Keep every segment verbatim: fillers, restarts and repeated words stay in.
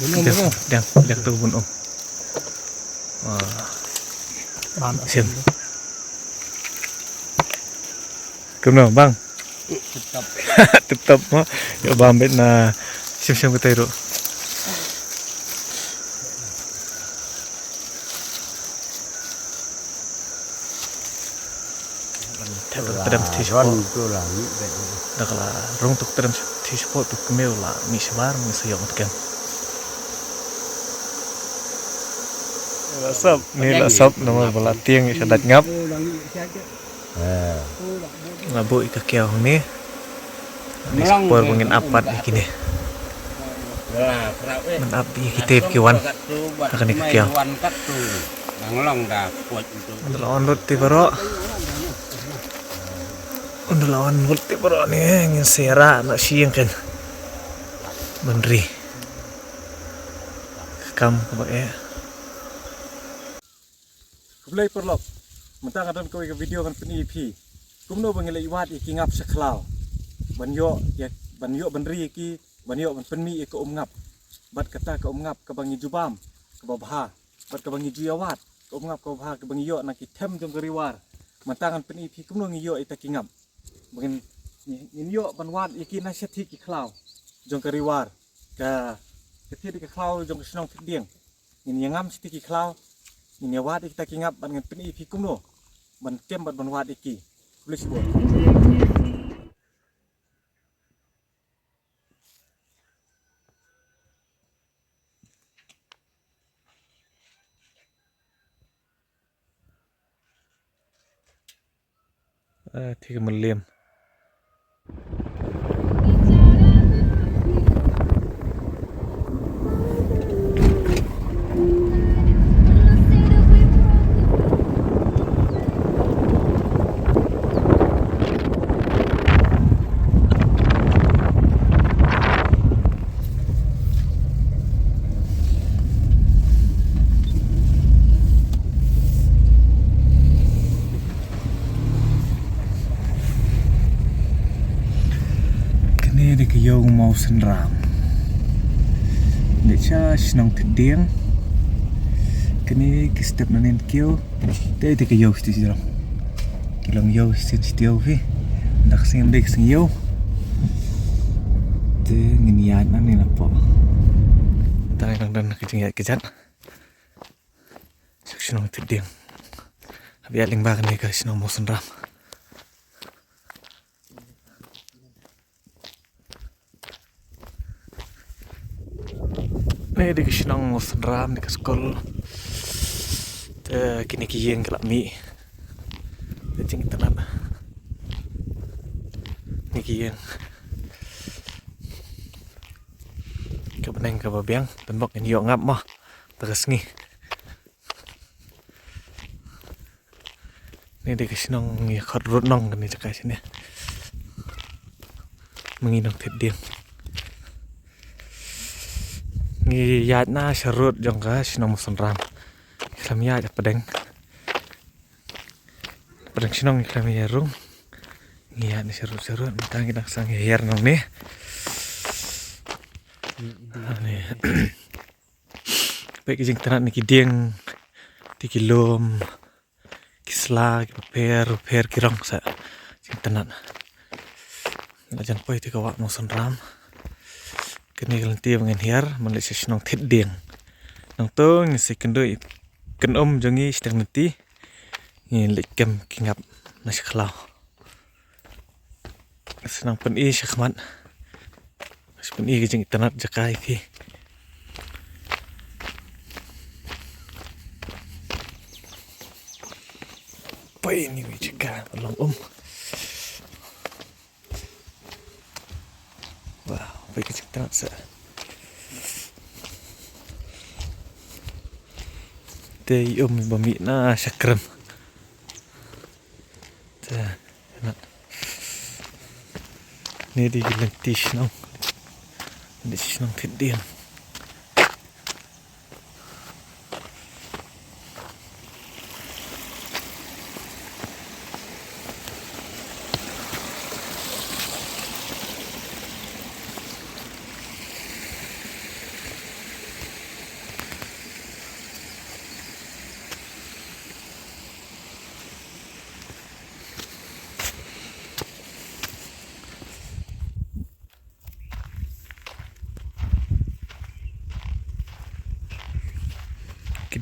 Bun um. Diang, diang, diang tu bun um. Ah. Ban. Sim. Kumno bang? Tip top. Tip top mo. Ïa bam bit na sim sim kita ru. Te tuk tedem ti shapoh. Dak la rung tuk tedem ti shapoh tuk kmie la mih shabar mih sa ïoh mat kem. La sap, ni la sap namar ba la tieng ïa ka dait ngap. La buh ïa ka kiaw hangne. Ni sa por ba ngin ap pat ïa kine. Ngin ap ïa kite ki wan ha kane ka kiaw. Ynda la wan lut te baroh. Ynda la wan lut te baroh ne ngin sa ïarah na sha ïing kein. Ban ri. Ka kam kaba eh. Khublei paralok. Mynta nga don kawei ka video ngan pyni ïa phi kumno ba ngi leit wad ïa ki ngap sha khlaw. Ban ïoh ïa, ban ïoh ban ri ïa ki, ban ïoh ban pynmih ïa ka um ngap. Bad kata ka um ngap kaba ngi ju bam kaba bha. Bad kaba ngi ju ïa wad ka um ngap kaba bha kaba ngi ïoh na ki them jong ka Ri War. Mynta ngan pyni ïa phi kumno ngi ïoh ïa kita ki ngap. Ba ngin, ngin ïoh ban wad ïa ki na shatei ki khlaw jong ka Ri War. Ka, ka thied ïa ka khlaw jong ka shnong Thitdieng. Ngin ïa ngam shatei ki khlaw, ngin ïa wad ïa kita ki ngap bad ngan pyni ïa phi kumno ban kem bad ban wad ïa ki. Khublei shibun. Ah, thik meliam. Kane dei ka ïew Mawsynram. Dei sha shnong Thitdieng. Kane ki step na nen kiew. Te dei ka ïew shisha jrong. Ki long ïew shisha shisha phi. Dak sngem dei ka sngem ïew. Te ngin ïaid na ne na pok. Te ngi dang don ka jingïaid ka jat. Sha ka shnong Thitdieng. Hap ïaid lyngba kane ka shnong Mawsynram. Ne dei ka shnong Mawsynram, ne ka skul. Te kine ki ïing ki la mih. Te jingitynnad. Ne ki ïing. Ka bneng kaba biang, tang bok ngin ïoh ngap mo. Te ka sngi. Ne dei ka shnong ïa khot rud nong kane jaka shane. Ma ngi nong Thitdieng. Ngi ïaid na sha rud jong ka shnong Mawsynram. Khlem ïaid pdeng. Pdeng shnong khlem ïa rung. Ngi ïaid na sha rud sha rud mynta ngi dang sdang ïa hiar nong ne. Peit ki jingtynnat ne ki dieng, te ki lum, ki sla, ki bapher, bapher ki rong sa. Jingtynnat. La jan poi te ka wah Mawsynram. Kane ka lynti ba ngin hiar, ban leit sha shnong Thitdieng. Nangta ngin sa ïakynduh ïa ka um jong ngi sha teng lynti. Ngin leit kem ki ngap na sha khlaw. Sa nang pyni shakhmat. Sa pyni ka jingitynnat jaka ïa phi. Poi ni wi jaka long um. Wow, poi ka jingitynnat sa. Te i um ba mih na sha krem. Te, na. Ni dei ki lynti shnong. Ni shnong Thitdieng.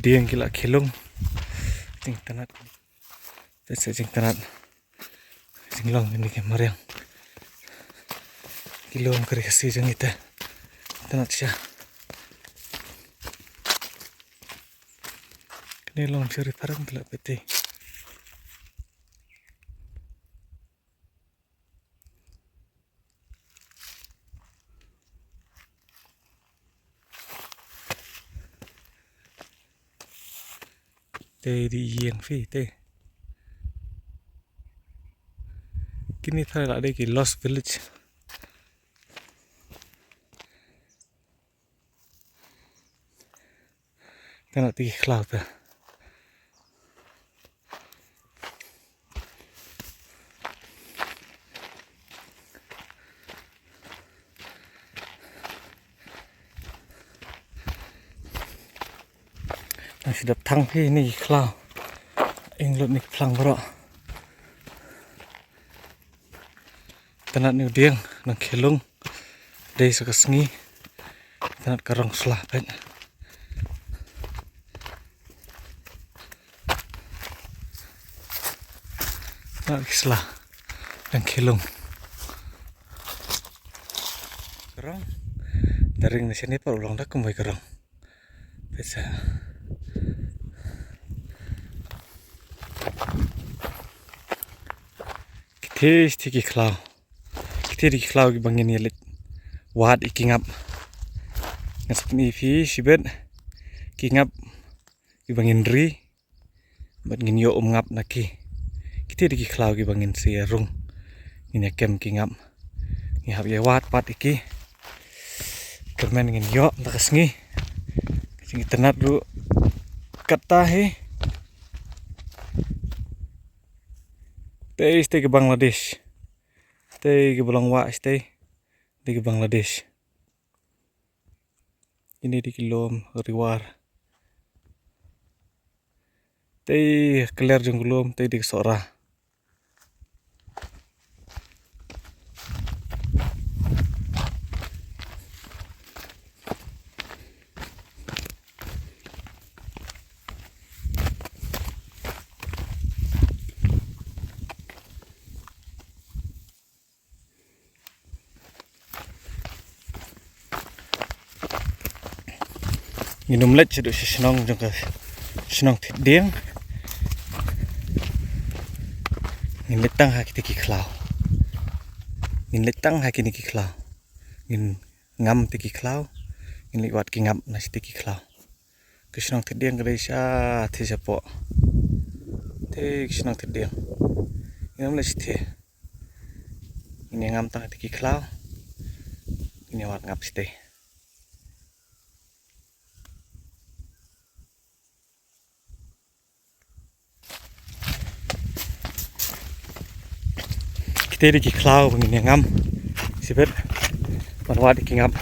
Dieng ki la khie lung. Jingtynnat. Te sa jingtynnat. Jinglong kine ki mariang. Ki lum ka ri Khasi jong ngi te. Tynnat sha. Kine long sha ri phareng ki la peit te. Te dei ïing phi te. Kine tharai la dei ki Lost Village. Te na te ki khlaw te. Nang shu dep thang phi ne ki khlaw. Ing lut ne ki phlang baroh. Tynnat ne u dieng nang khie lung. Dei sa ka sngi. Tynnat ka rong sla peit. Tynnat ki sla. Nang khie lung. Ka rong. Da ring na shane pat u long da kumwei ka rong. Peit sa. Kiti, kiti ki khlaw. Kiti ki khlaw kiba ngin ïa leit wad ïa ki ngap. Ngan sa pyni phi shibit ki ngap kiba ngin ri. Bad ngin ïoh um ngap na ki. Kiti ki khlaw kiba ngin sa ïa rung. Ngin ïa kem ki ngap. Ngin hap ïa wad pat ïa ki. Kyrmen ngin ïoh mynta ka sngi. Ka jingtynnat ruh katta hi. Te, te ka Bangladesh. Te ka ba long wah te. Te ka Bangladesh. Kine dei ki lum Riwar. Te ka ler jong ka lum te dei ka Sohra. Ngin ym leit shaduh sha shnong jong ka shnong Thitdieng. Ngin leit tang ha kiti ki khlaw. Ngin leit tang ha kine ki khlaw. Ngin ngam te ki khlaw. Ngin leit wad ki ngap na shiti ki khlaw. Ka shnong Thitdieng ka dei sha te shapoh. Te ka shnong Thitdieng. Ngin ym leit shathie. Ngin ïa ngam tang te ki khlaw. Ngin ïa wad ngap shathie. Kite dei ki khlaw ba ngin ïa ngam. Shibit ban wad ki ngap.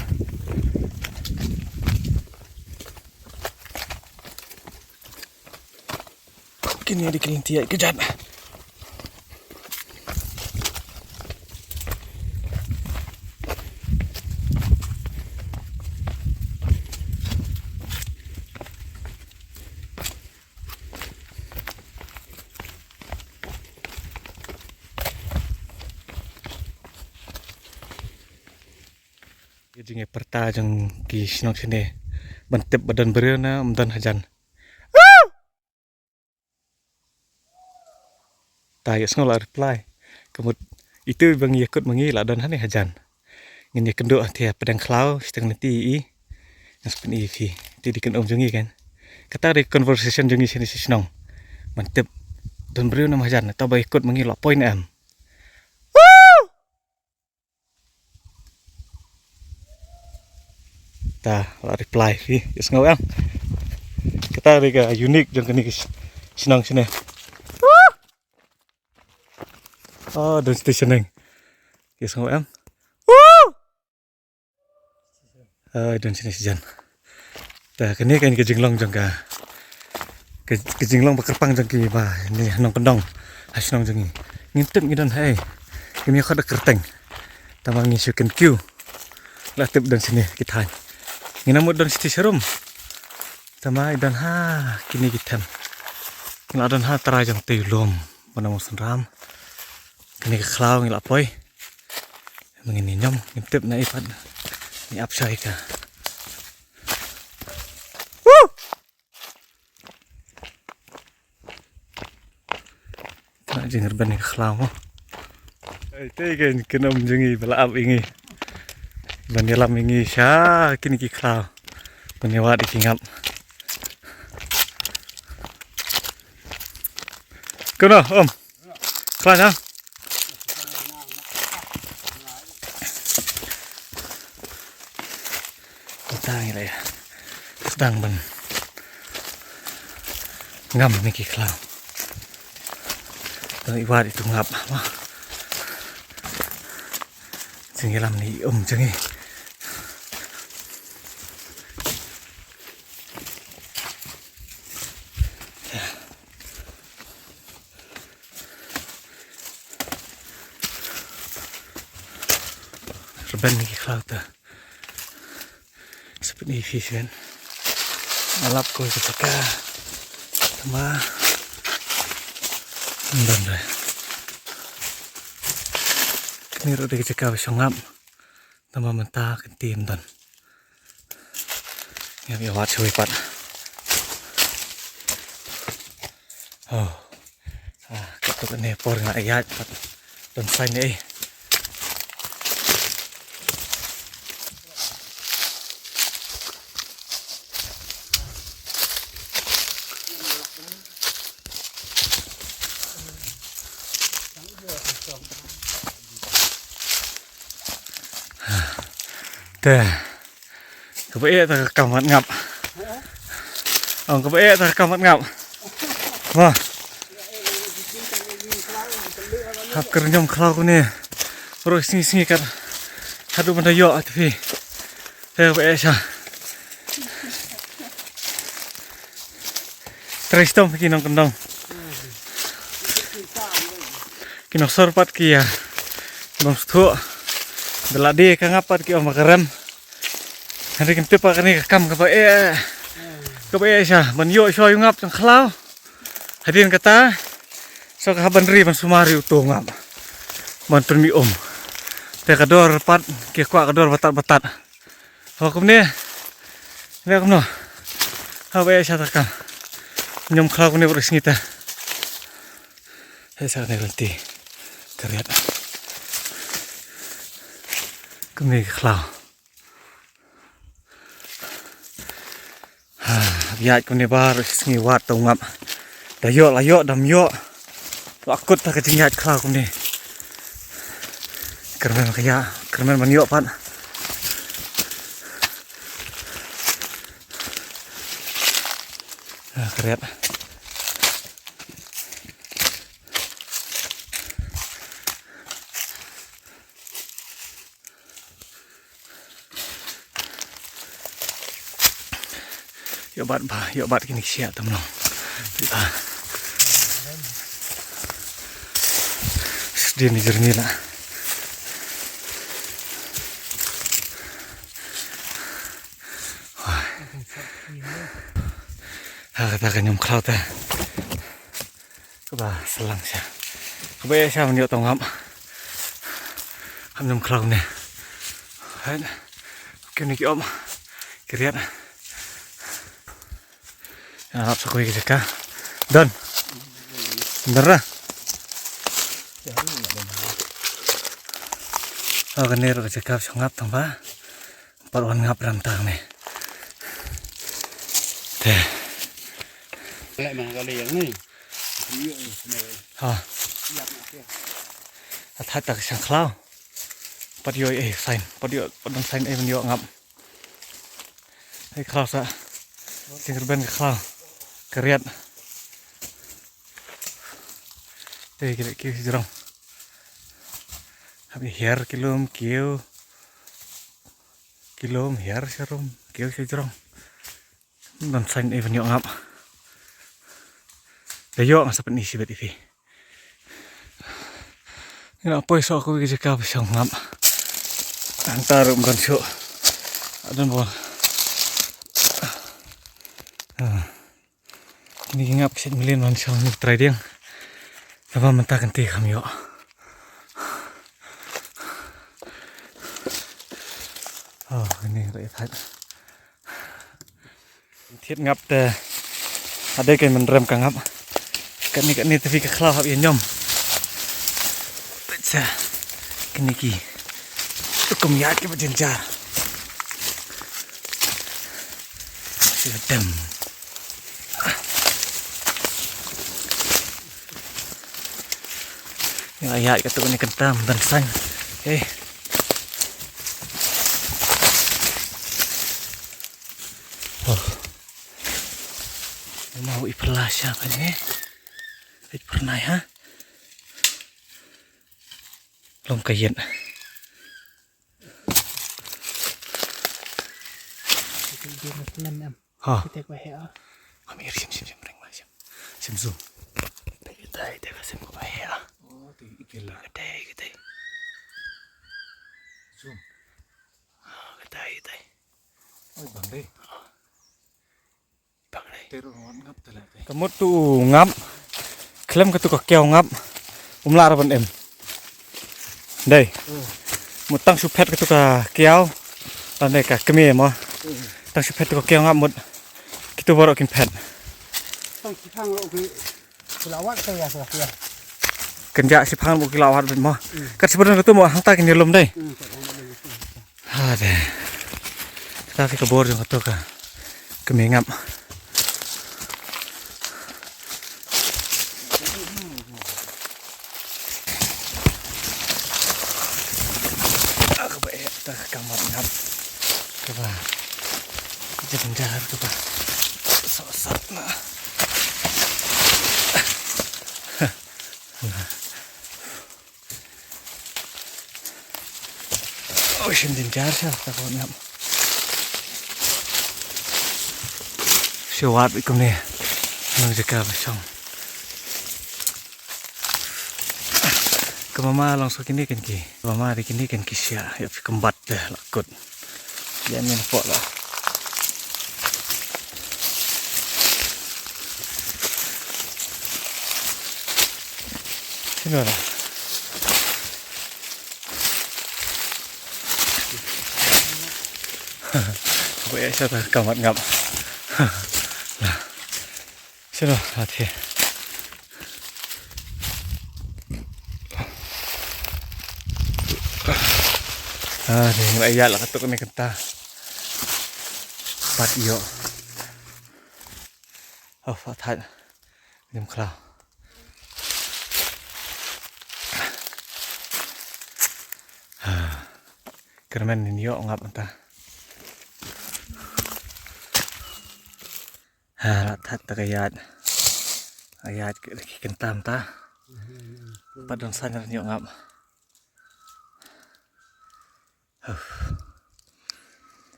Kine dei ki lynti ïaid kjat. Ka jingïapyrta jong ki shnong shane ban tip ba don briew ne ym don hajan. Ta ïohsngew la reply. Ka mut itu ba ngi ïakut ma ngi la don hangne hajan. Ngin ïakynduh ha te ha pdeng khlaw shiteng lynti i. Ngan sa pyni ïa phi. Te dei ka um jong ngi kan. Kata dei conversation jong ngi shane sha shnong. Ban tip don briew ne ym hajan. Ta ba ïakut ma ngi la poi ne em. Ta la reply phi, ïohsngew em. Kata dei ka unique jong kane ka sh-, shnong shane. Oh, don station neng. Ïohsngew em. Ai, don shane sha jan. Ta kane ka, ka jinglong jong ka, ka, ka jinglong ba kyrpang jong ki ba ne nongkyndong ha shnong jong ngi. Ngim tip ngi don haei. Kim ïa khot da kyrteng. Tangba ngi shu kynkiew. La tip don shane ki thaiñ. Ngim mut don shiti sharum. Tama i don ha kine ki them. Ngi la don ha trai jong te u lum. Bana mo synram. Kine ki khlaw ngi la poi. Ngin ïa ñiom, ngim tip na i pat. Ngi ap shai ka. Woo! Ka jingrben ïa ka khlaw mo. Ei, te ka kin ym jong ngi ba la ap ïa ngi. Ban ïalam ïa ngi sha kine ki khlaw. Ban ïa wad ïa ki ngap. Kumno, Om? Khlaiñ ha? Tang ïa la ïa. Sdang ban ngam ïa ki khlaw. Tang ïa wad ïa tu ngap. Jingïalam ni um jong ngi. Rben ïa ki khlaw te. Sa pyni phi shen. Nga lap ko ka jaka. Tama. Ym don re. Kane ruh dei ka jaka ba shong ngap. Tama mynta ka ktien don. Ngi ïa wad shawei pat. Oh. Ah, katto katne por nga ïaid pat. Don sign ei. Te. Kaba eh ta ka kam mat ngap. Ong kaba eh ta ka kam mat ngap. Wah. Hap kyrñiom khlaw kumne. Ruh sngi sngi kat. Haduh ban da ïoh te phi. Te kaba eh sha. Trei shitom ki nongkyndong. Ki nongsor pat ki ïa bam sdang. Da la dei ka ngap pat ki ong ba ka rem. Hynrei kim tip ba kane ka kam kaba eh. Kaba eh sha ban ïoh shuwa ïa u ngap jong khlaw. Hadien kata sa ka hap ban ri ban sumar ïa uto u ngap. Ban pynmih um. Te ka dor pat ki kwah ka dor batat batat. Haba kumne. Ne kumno. Haba eh sha ta kam. Ñiom khlaw kumne bad sngi ta. Hei sa ne lynti. Ka riat. Kumne ka khlaw. Ha, ïaid kumne baroh sngi wad tang ngap. Da ïoh la ïoh, dam ïoh. La kut ta ka jingïaid khlaw kumne. Kyrmen ka ïa, kyrmen ban ïoh pat. Ha, ka riat. Ïoh bat ba, ïoh bat kine ki shiah tam long. Ïoh bat. Sdien ni jernih lah. Wah. Ha, kata ka ñiom khlaw ta. Kaba slang sha. Kaba eh sha ban ïoh tang ngap. Hap ñiom khlaw ne. Hai. Kine ki om. Ki riat. Nga lap sa kawei ka jaka. Don. Don ra. Oh, kane ruh ka jaka ba shong ngap tang ba. Pat wan ngap ram tang ne. Te. Leh ma ka liang ni. Ha. Athait ta ka shang khlaw. Pat ïoh ei sign. Pat ïoh, pat don sign ei ban ïoh ngap. Ei khlaw sa. Jingrben ka khlaw. Ka riat. Te ki leh kiew sha jrong. Hap hiar ki lum kiew. Ki lum hiar sha rum kiew sha jrong. Don sign ei ban ïoh ngap. Da ïoh nga sa pyni shibit ïa phi. Ngi la poi sha kawei ka jaka ba shong ngap. Hangta ruh ym don shuh. Don ba. Ah. Kine ki ngap ka shait mlien ban shong ni trai dieng. Kaba mynta kynti kham ïoh. Oh, kine ka ïa thait. Thied ngap te. Ade ka mynrem ka ngap. Kane kane te phi ka khlaw hap ïa ñiom. Peit sa. Kine ki. Tukum ïa ki ba jynjar. Shu dem. Ïa ïa ka tu ni kyntam dan sang. Eh. Oh. Mau i plasha kan ni. I pernah ya. Lom ka ïen. Ito ito na plan em. Ha. Kita ko he ah. Kami sim sim sim ring ma sim. Sim zoom. Kita kita ka sim ko he ah. Oh, ti ikila. Kita kita. Zoom. Ah, kita kita. Oh, bang deh. Ka mut tu u ngap. Khlem katu ka kiaw ngap. Um lah ra ban em. Dei. Mut tang shu phet katu ka kiaw. Lane ka kmie mo. Tang shu phet tu ka kiaw ngap mut. Kitu baroh kin phet. Tang shi phang lo ki. Ki la wat ka ïa ka ïa. Kynja shi phang mut ki la wat bit mo. Kat shi phet katu mo hangta kin ïalum dei. Ha de. Ka phi ka bor jong kato ka. Ka me ngap. Ah, kaba eh, ta ka kamar ngap. Kaba. Jynjar kaba. Sosot na. Oh, shim jynjar sha ta ko ngap. Shu wad kumne. Nang jaka ba shong. Ka mama long so kine ken ki. Mama de kine ken ki sia. Ya phi kembat de la kut. Ya ni pok la. Sino la. Ko ya sa ta kamat ngap. Sino la the. Ah, ni la ya la katuk ni kenta. Pat ïoh. Oh, fat hat. Lim khlaw. Ha. Kyrmen nin ïoh ngap mynta. Ha, la that ta ka ïaid. Ka ïaid ki, ki kyntam ta. Pat don san rin ïoh ngap.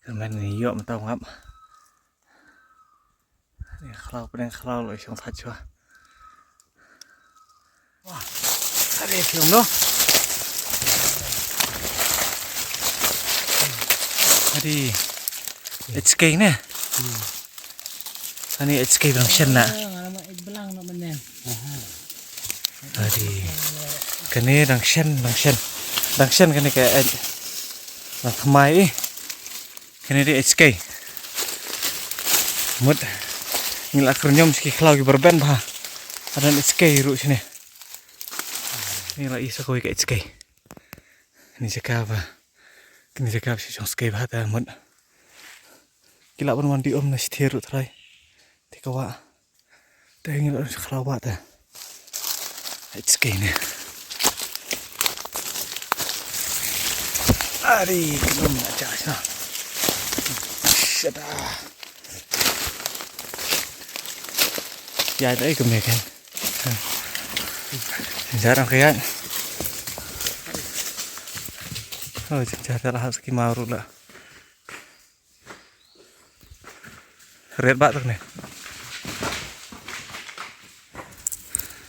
Kyrmen ïoh mynta u ngap. Ni khlaw pdeng khlaw lo shong that chwa. Wah. Ade film no. Ade. H K ne. Ani H K ba dang shen na. Adi. Kane dang shen, dang shen. Dang shen kane ka eh. Dang thymmai eh. Kane dei H K. Mut. Ngi la kyrñiom sha ki khlaw ki ba rben bha. Hadan H K ruh shane. Ngi la i sa kawei ka H K. Kane jaka ba. Kane jaka ba sha jong H K bha ta mut. Ki lah ban wan dih um na shi thier ruh trai. Te ka wah. Te ngi la khlaw wah te. H K ne. Ari, khlem na ja sha. Shada. Ya, dei kmie kan. Jarang ka ïaid. Oh, jarang la hap sa ki maw ruh la. Ret bak tu ni.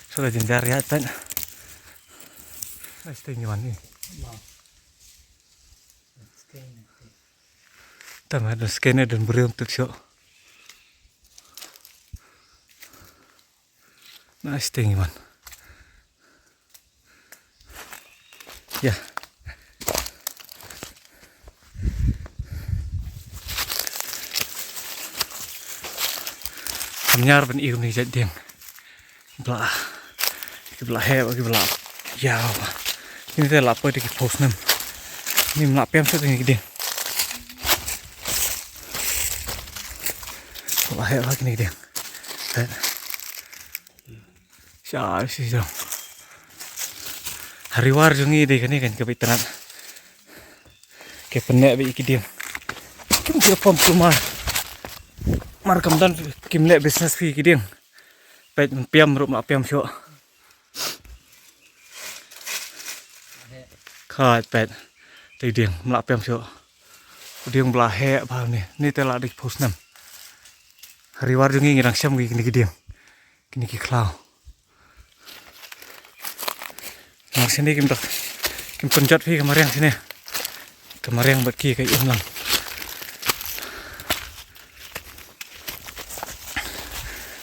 Shu la jynjar ïa tan. Ai, stay ni wan ni. Tam ha don skene don briew tut shu. Nice thing, man. Ya. Kam ñiar ban i kumne ki jait dieng. Bla. Ki bla heh, ki bla. Ya. Kine te la poi te ki phew snem. Ym lah pem shuh te kine ki dieng. Bla heh ba kine ki dieng. Heh. Sha, sha, sha. Ha ri war jong ngi dei kane kan ka bit tnat. Ki pyneh beit ki dieng. Kim ki pom sumar. Mar kam don kim leh business phi ki dieng. Peit, ym piam ruh, ym lah piam shuh. Khat peit. Te dieng, ym lah piam shuh. Dieng bla heh bha ne. Ni te la dei phew snem. Ha ri war jong ngi ngi dang shem ki, kine ki dieng. Kine ki khlaw. Mar shane kim dak. Kim pynjot phi ka mariang shane. Ka mariang bad ki ka im lang.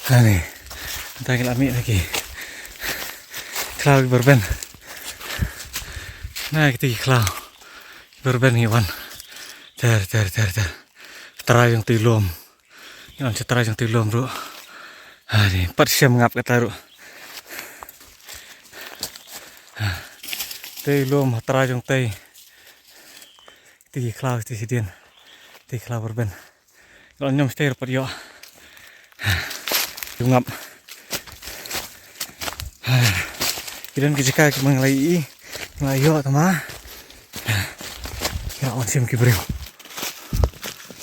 Ani. Mynta ngi la mih na ki khlaw ki barben. Na kita ki khlaw. Barben ngi wan. Ter, ter, ter, ter. Trai jong te lum. Ngi wan sha trai jong te lum ruh. Ani, pat shem ngap kata ruh. Te lum ha trai jong te. Te ki khlaw te shadien. Te khlaw barben. Ngi wan ñiom shatei ruh pat ïoh. Ïoh ngap. Ki don ki jaka ki ma ngi la ïoh. Ngi la ïoh tama. Ngi la wan shim ki briew.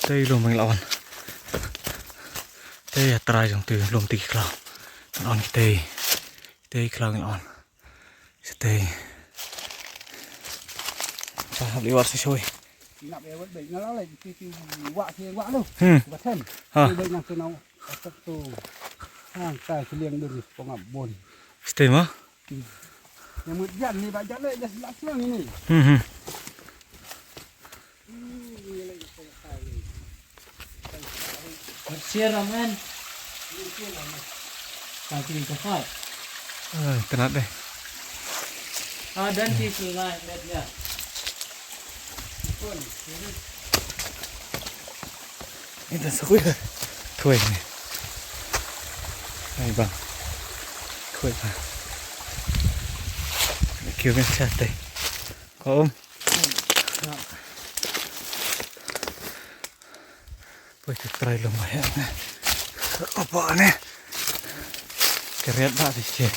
Te lum ngi la wan. Te ha trai jong te lum te ki khlaw. Ngi la wan ki te. Te ki khlaw ngi la wan. Shatei. Sa hap liwar sa shoi. Ngap ïa wat beit nga la leit ti ti wah ti wah lu. Hmm. Ba then. Ha. Ti beit nang tu nau. Asak tu. Hang kai siliang dur ko ngap bon. Shatei ma? Hmm. Yang mut jan ni ba jan leh jas lak siang ini. Hmm, hmm. Share, man. Tang kiri ka fai. Ah, tnat deh. Ah, dan ki selai, net ya. Ita sakui ka. Khuai ni. Ai bang. Khuai ka. Kyu men sa te. Ko um. Poi te trai lum ba heh ne. Apa ne? Kret ba te che.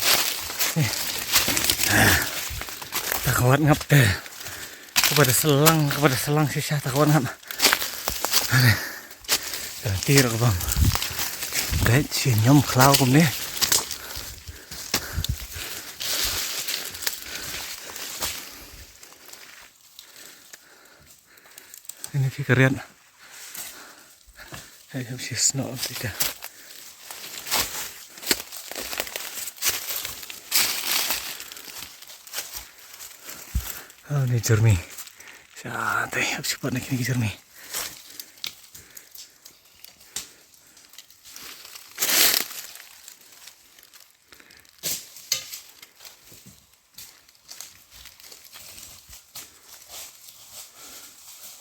Ta ka wat ngap te. Kaba da selang, kaba da selang shisha ta ka wat ngap. Ane. Ka tir ka bam. Beit shi ñiom khlaw kumne. Ini phi ka riat. Hei, hei, shi snoh phi ka. Oh, ni jermi. Sha, te, hap shi pat na kini ki jermi.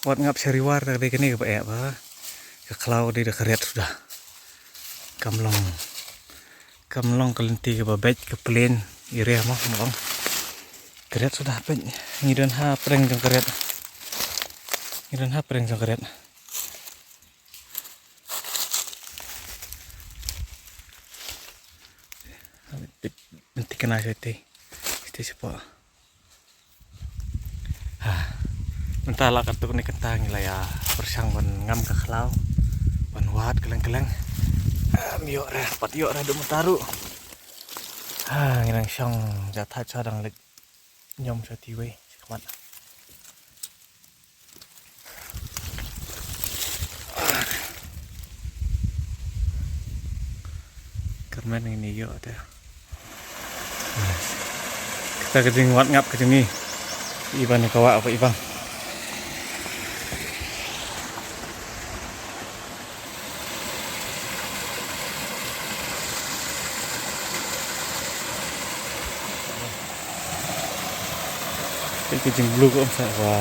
Wat ngap sha riwar ta ka dei kane kaba eh ba. Ka khlaw ka dei da ka riat suda. Kam long, kam long ka lynti kaba beit ka plain area mo, mo long. Ka riat suda beit. Ngi don ha pdeng jong ka riat. Ngi don ha pdeng jong ka riat. Mynta kane shatei, shatei shapoh. Ha. Mynta la katto katne kynta ngi la ïa pyrshang ban ngam ka khlaw, ban wad kylleng kylleng. Em, ïoh re, pat ïoh re, dum mynta ruh. Ha, ngi nang shong ja thait sha dang leit. Ñiom sha tiwei sha khmat. Kyrmen ngin ïoh te. Kata ka jingwad ngap ka jong ngi. I ban ka wah ba i bang. Ki jingblue ko sa wa.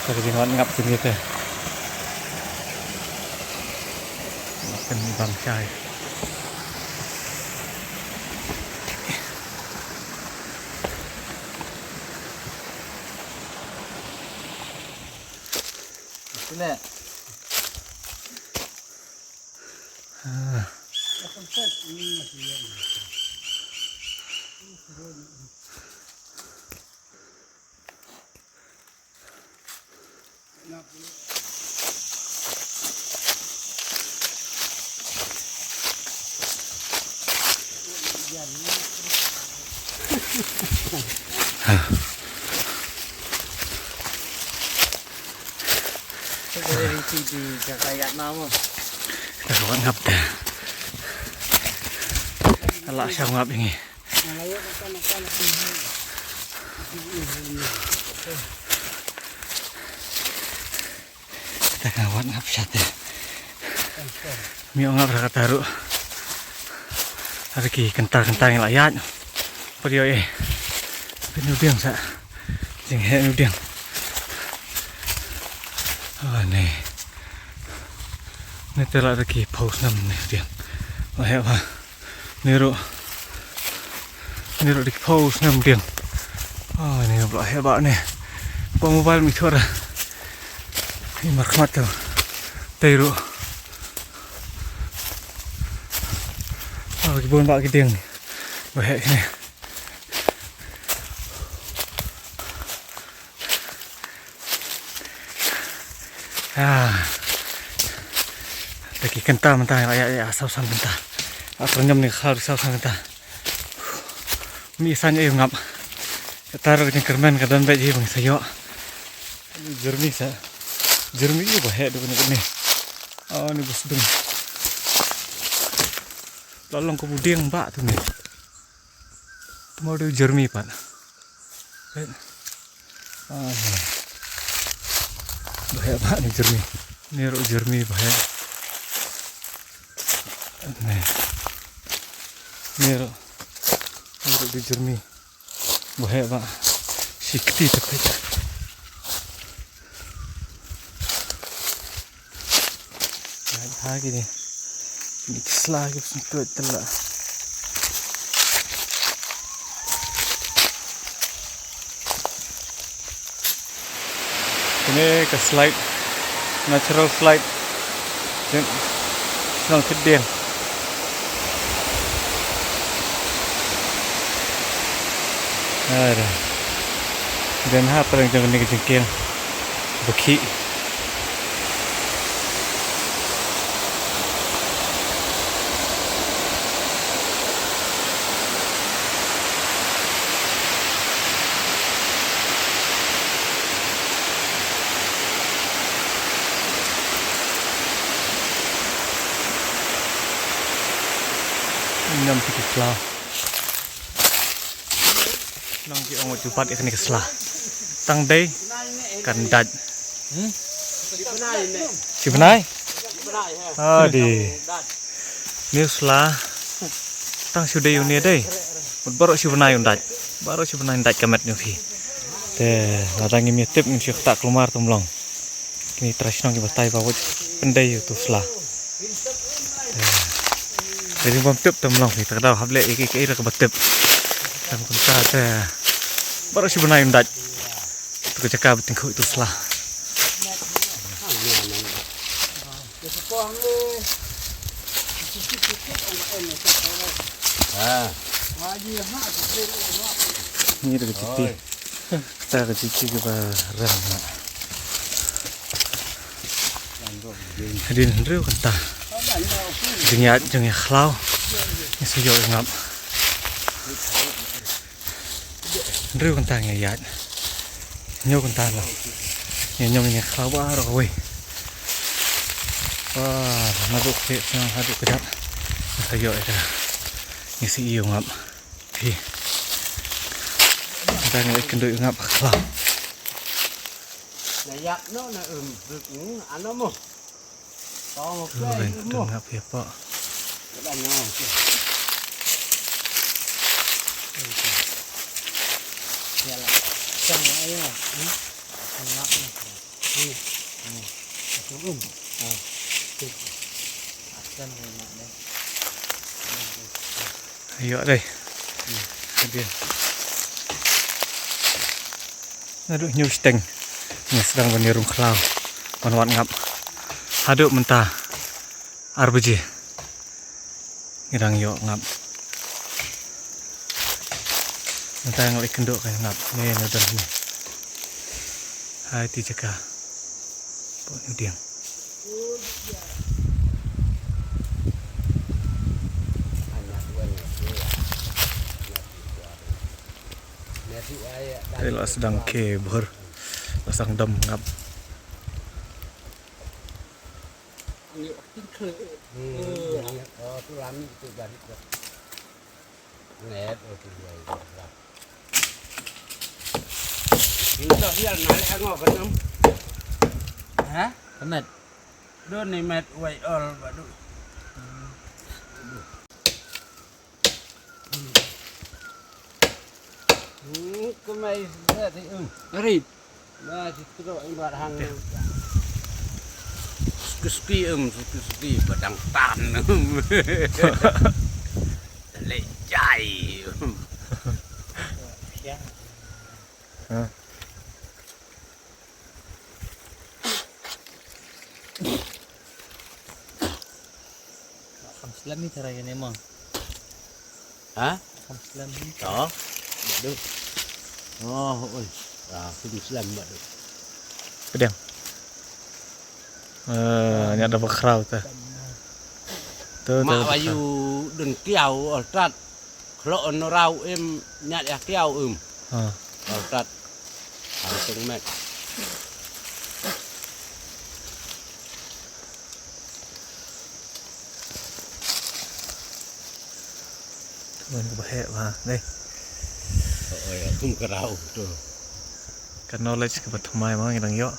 Ka jingwan ngap jingit te. Kan bang shai. Sila. Ka wan ngap te. Ala shau ngap ïa ngi. Te ka wan ngap sha te. Mi ong ngap ra kata ruh. Ara ki kynta kynta ngi la ïaid. Padiaw eh. Pynudeng sa. Jinghe nudeng. Ah, ne. Ne te la da ki phaw snem ne dieng. Wa he wa. Ne ro. Ne ro da ki phaw snem dieng. Ah, ne bla he ba ne. Ba mobile mi thora. Ni mar khmat to. Te ro. Ah, ki bon ba ki dieng. Wa he ne. Ah. Te ki kynta mynta ïa, ïa, ïa, saw san kynta. Ap rnyam ni kha saw san kynta. Mi san ïa ngap. Kata ruh ka jingkyrmen ka don bad ji bang sa ïoh. Jermi sa. Jermi ïa ba heh duk ni ni. Oh, ni bus dum. La long ka buding ba tu ni. Tmor du jermi pat. Pet. Ah. Ba heh ba ni jermi. Ni ruh jermi ba heh. Ni. Ni ruh. Ni ruh du jermi. Ba heh ba. Shi kti te pet. Ngat ha kine. Kine ki sla ki sngewthuh tylla. Kine ka slide, natural slide. Jin shnong Thitdieng. Ada. Dan ha paling jong kine ka jingkieng. Ba khih. Ngam phi ki sla. Nang ki ong wat ju bat ïa kane ka sla. Tang dei kan dait. Hmm? Shi bnai? Ah, dei. Une u sla. Tang shu dei une dei. Wat baroh shi bnai un dait. Baroh shi bnai un dait ka met jong phi. Te lada ngim ïa tip ngin shu ktah kulmar tum long. Kine ki trai shnong ki batai ba wat pyndei ïa utu u sla. Te dei bym tip te ym long phi, te ka daw hap leh ïa kiei kiei ruh kaba tip. Te kumta te baroh shi bnai un dait. Te ka jaka ba tyngkhuh ïa utu u sla. Ni te ka jiti. Kata ka jiti kaba rem na. Hadien hynriew kynta. Jingïaid jong ngi khlaw. Ngi sa ïoh ngap. Hynriew kynta ngi ïaid. Hynñiew kynta la. Ngi ñiom ngi khlaw baroh kawei. Wah, naduh ktieh shnong haduh kjat. Ngi sa ïoh ïa ka. Ngi sa ïoh ngap. Phi. Dang ïa kynduh ngap khlaw. Na ïap no na um buk ano mo. Oi, tengap ya, Pak. Ayo deh. Haduh. Naduh hynñiew shiteng ngi sdang ban ïa rung khlaw ban wad ngap. Haduh mynta ar baje ngi dang ïoh ngap. Mynta nga la ïakynduh ka ngap ne na don ne. Hai ti jaka. Pok ni diang. Te la sdang ke bor, la sdang dam ngap. Ha? Ka met. Don ni met wai ol badu. Hmm, kumai dah di um. Rit. Ba di teruk ibat hang. Suki suki um, suki suki badang tan um. Lejai um. Ha. Kham slem ni tara ïa ne mo. Ha? Kham slem ni. To. Badu. Oh, oi. Ah, kham slem badu. Pedang. Eh, nya da bakhraw ta. Tu, tu, mak tu, bayu tu. Dun kiau oltat. Khlok on rau im nyat ïa kiau im. Ha. Kau tat. Hang teng met. Tuan ka bahek ba dei. Oh, oh, ya, kum kerau tu. Ka knowledge kaba thymmai ma ngi dang ïoh.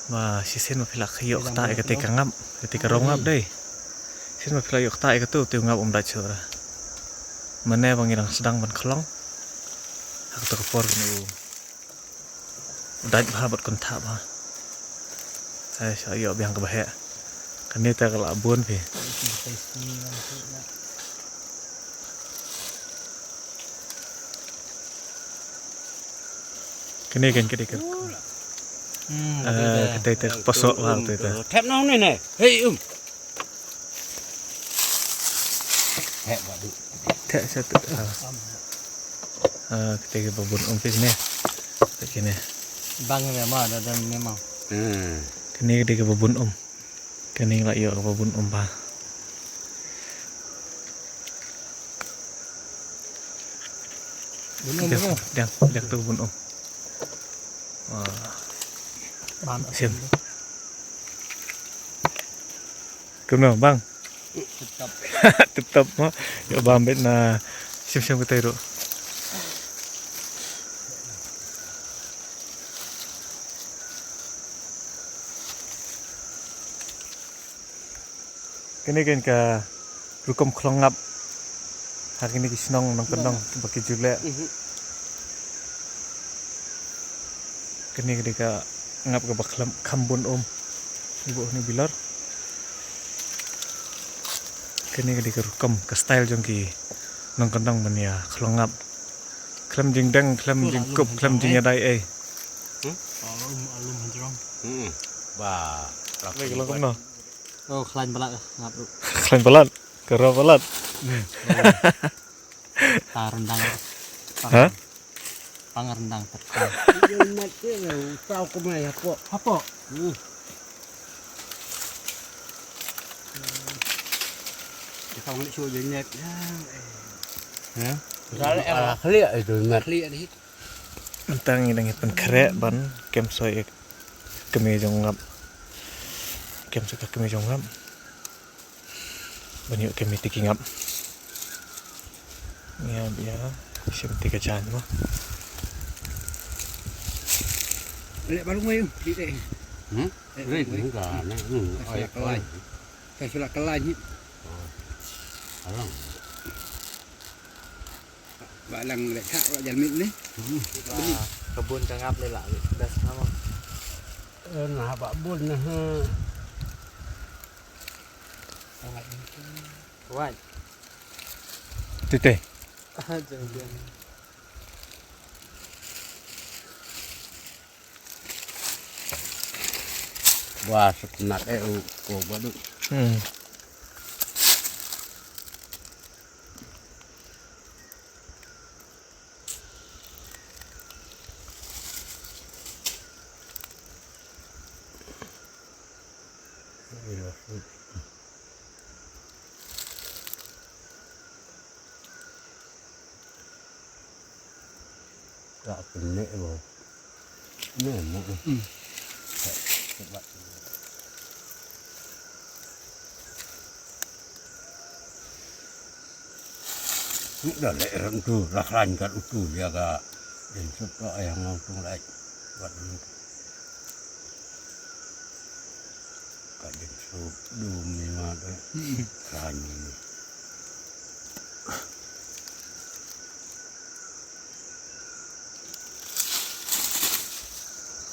Ba shisien ba phi la ïoh kata ïa kata ka ngap, kata ka rong ngap dei. Shisien ba phi la ïoh kata ïa kata u te u ngap um dait shuh ra. Mane ba ngi dang sdang ban khlong. Ha kata ka por kane u dait bha bad kynthah bha. Ai sa ïoh biang ka bahek. Kane te ka la bun phi. Kane kan kane kan. Hmm, eh, kata ita paso lah tu ita. Thep nong ni ni. Hei um. Thep badu. Thep satu. Ah. Ah, kata ke babun um pis ni. Kata ni. Bang ni ma ada dan memang. Hmm. Kane kata ke babun um. Kane la ïoh kaba bun um ba. Bun um. Diang, diang, diang tu bun um. Wah. Ban sim. Kumno bang? Tetap. Tetap mo. Ïoh bam bet na sim sim kita ruh. Kane kan ka rukom khlong ngap. Ha kine ki shnong nongkyndong ba ki ju leh. Mhm. Kane ka dei ka ngap kaba kham, kham bun um. Ibu ni bilor. Kane ka dei ka rukom ka style jong ki nongkyndong ban ïa khlong ngap. Khlem jingdeng, khlem jingkup, khlem jingïadei ei. Hmm? Alum, alum hajrong. Hmm. Ba. Ni ka long kumno? Oh, khlaiñ palat, ngap ruh. Khlaiñ palat. Ka raw palat. Hmm. Ta rendang. Ha? Pang rendang. Mat ke le, tau kumai hapoh. Hapoh. Hmm. Kita ngi shu jenyet. Ya. Ala khliak itu mat. Khliak ni. Mynta ngi dang ïa pynkhreh ban kem soi ïa ka kmie jong ngap. Kem soi ka kmie jong ngap. Ban ïoh kem ïa ki ngap. Ngap ïa shim ti ka jan mo. Leh baru ngai, di deh. Hmm? Rit ni ka na. Hmm. Ai, ai. Ka sula kelai ni. Alang. Ba lang lek hak ba jalmit ni. Hmm. Kebun ka ngap ni lah. Das nama. Eh, na ba bun na ha. Wai. Tete. Ah, jangan. Wah, sepenat eh u ko badut. Hmm. Ka kene bo. Ne mo. Hmm. Ni da le ran tu, la klan ka utu ya ka. Din sup ka ayang ngau tung lai. Wat ni. Ka din sup dum ni ma de. Klan ni.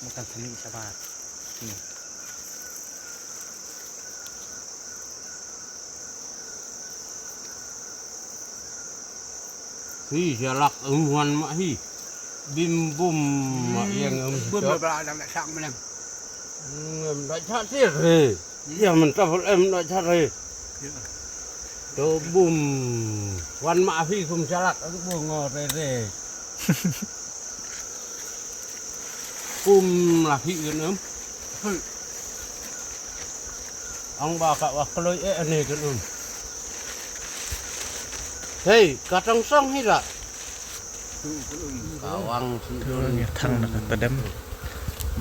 Makan seni sabar. Ni. Hi, sialak umwan ma hi. Bim bum ma yang um. Bum ba dang sak menang. Ngam da chat sir he. Ya, men ta fol em da chat he. To bum. Wan ma afi kum salak, ang bu ngo re re. Kum la phi kan em. Ang ba ka wa kloi e ane kan em. Hei, ka tong song hi la. Kawang si dun. Ngi thang na ka tadem.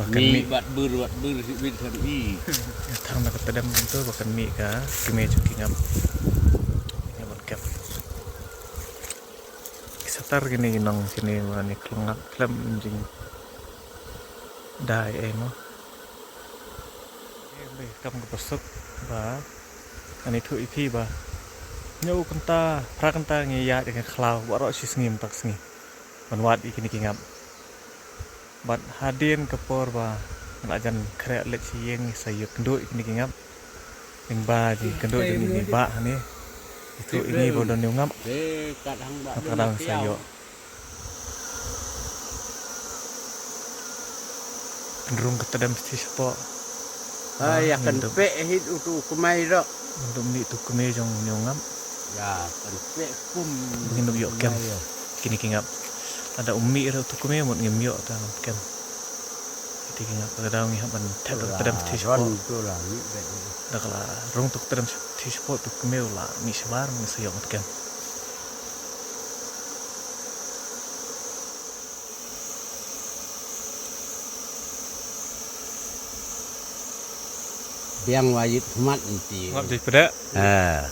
Ba kan mih. Mih bat bur, bat bur si bit san i. Ngi thang na ka tadem kan tu ba kan mih ka kmie jong ki ngap. Ngi ban kep. Ki satar kini ki nong kini ba ni khlem ngap khlem jingdai ei mo. Kam ka pasuk ba ngan ïathuh ïa phi ba hynñiew kynta, phra kynta ngi ïaid ïa ka khlaw baroh shi sngi mynta ka sngi ban wad ïa kine ki ngap. Bad hadien ka por ba nga la jan khreh leit sha ïing sa ïakynduh ïa kine ki ngap. Lyngba jingkynduh jong ine i bah hangne. Ïathuh ïa ngi ba don ïa u ngap. Nga tang dang sa ïoh. Kan rung ka tdem shi shapoh. Ah, ïa kan peh hi utu u kmie ruh. Ngin ym mih utu u kmie jong une u ngap. Ïa kan peh kum. Ngin ym ïoh kem. Kine ki ngap. Lada ym mih ruh utu u kmie mut ngim ïoh tang kem. Kine ki ngap ka daw ngi hap ban thep ka tdem shi shapoh. Da ka la rung utu ka tdem shi shapoh utu u kmie u la mih shabar ngin sa ïoh ban kem. Biang wa ïit khmat nti. Ngap jai pdek. Ha.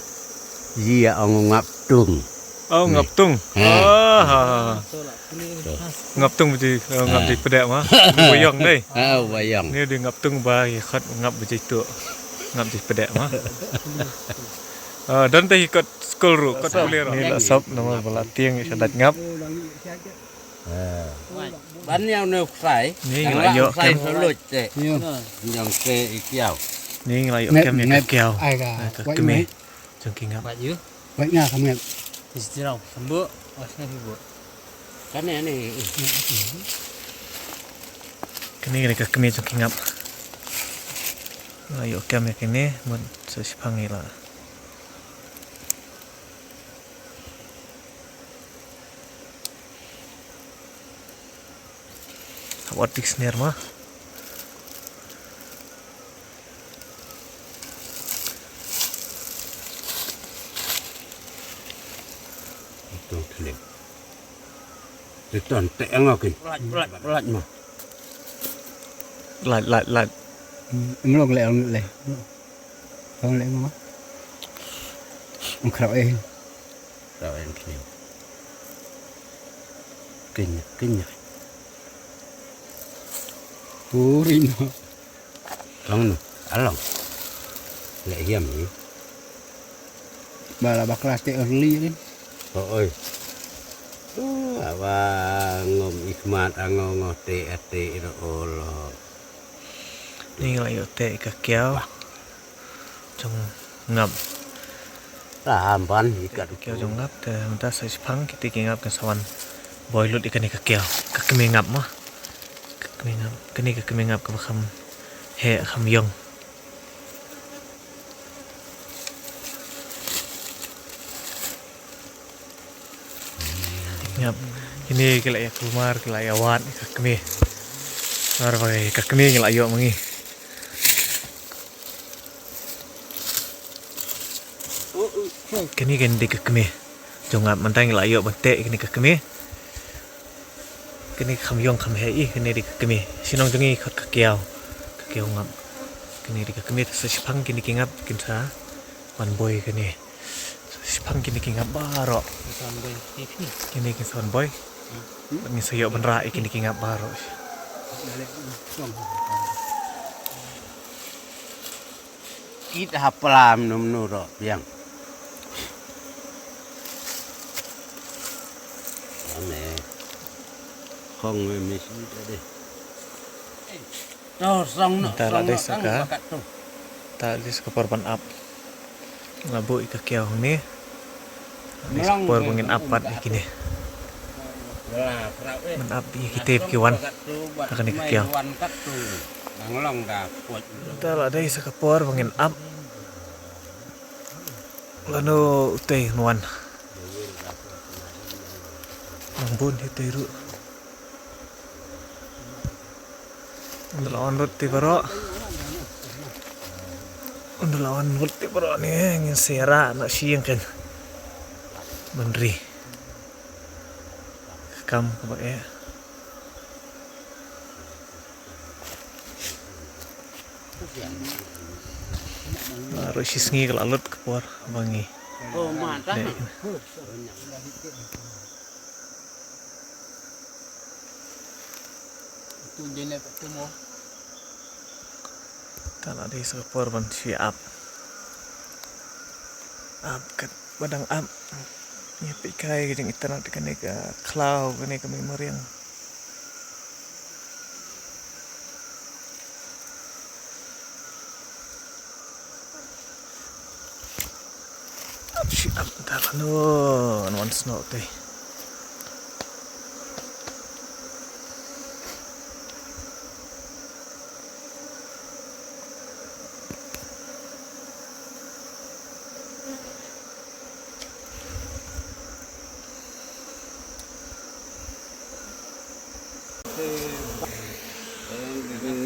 Ji ya ong ngap tung. Oh, ngap tung. Ha. Ah, ha, ha. Ngap tung biji, oh, ngap jai pdek ma. Bayong dei. Ha, bayong. Ni di ngap tung ba, ïa khat ngap biji tu. Ngap jai pdek ma. Ah, dan teh kot skul ru, kot kulir. Ni la sop nama bala tieng ïa shadat ngap. Ban ïa une u ksai. Ni ngi la ïoh ksai kem. Soluj te. Jong te i kiaw. Ni ngi la ïoh kem ïa ka kiaw. Ai ka kmie jong ki ngap. Wat yu. Wat nga ka met. Is dirau. Sambu. Was nga bu. Kane ni. Kane ni ka kmie jong ki ngap. La ïoh kem ïa kane mut sa shipang ila. Hap ot dik sner ma. Ito thlem. Ito te engokin. Lait, lait, lait, lait ma. Lait, lait, lait. Em long le, em long le. Long le ma. Em khraw eh. Rawen kniw. Kenya, kenya. Uri no. Long nu, along. Leh hiam ni. Ba la bakla te early ni. Oh, oi. Ah, ba ngom i khmat ango ngo te ate iro olo. Ni ngi la ïoh te ka kiaw. Jong ngap. La ham ban i ka kiaw jong ngap te mynta sa shipang kiti ki ngap kan sa wan boi lut i kane ka kiaw. Ka kmie ngap mo. Ka kmie ngap. Kane ka kmie ngap kaba kham heh kham ïong. Ngap. Kine ki la ïa kulmar, ki la ïa wad ka kmie. Mar ba ka kmie ngi la ïoh ma ngi. Kine kan dei ka kmie. Jong ngap mynta ngi la ïoh ban teh kine ka kmie. Kane kham ïong kham heh i, kane dei ka kmie. Shnong jong ngi khot ka kiaw. Ka kiaw ngap. Kane dei ka kmie, sa shipang kine ki ngap kin sa wan boi kane. Sa shipang kine ki ngap baroh. Kine kin sa wan boi. Ngin sa ïoh ban rah i kine ki ngap baroh. Kit hapla mnu mnu ro biang. Ame. Khong me me shi ta de. To song no. Ta la dei sa ka. Ta la dei sa ka por ban ap. Nga buh i ka kiaw hangne. Ni sa por ba ngin ap pat ïa kine. Ban ap ïa kite ki wan ha kane ka kiaw. Mynta la dei sa ka por ba ngin ap. Lano utei nwan. Nang bun utei ruh. Ynda la on lut te baroh. Ynda la on lut te baroh ne ngin sa ïa rah noh shi ïing kein. Ban ri. Ka kam kaba eh. Baroh shi sngi ka la lut ka por ba ngi. Ta la dei sa ka por ban shu ap. Ap kat ba dang ap. Ngi peit kai ka jingitynnad kane ka khlaw kane ka mimoriang. Shi ap da lano wan snoh te.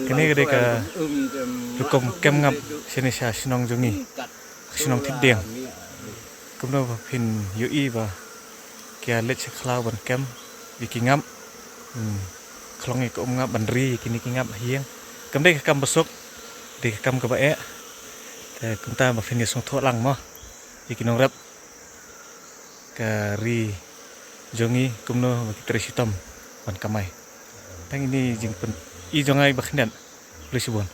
Kane ka dei ka rukom kem ngap shane sha shnong jong ngi, shnong Thitdieng. Kumno ba phin ïohi ba ki ïa leit sha khlaw ban kem ïa ki ngap. Hmm. Khlong ïa ka um ngap ban ri ïa kine ki ngap ha ïing. Kam dei ka kam ba suk, dei ka kam kaba eh. Te kumta ba phin ïa sngewthuh lang mo ïa ki nongrep. Ka ri jong ngi kumno ba ki trei shitom ban kamai. Tang ine i jingpyni jong nga iba khyndiat. Khublei shibun.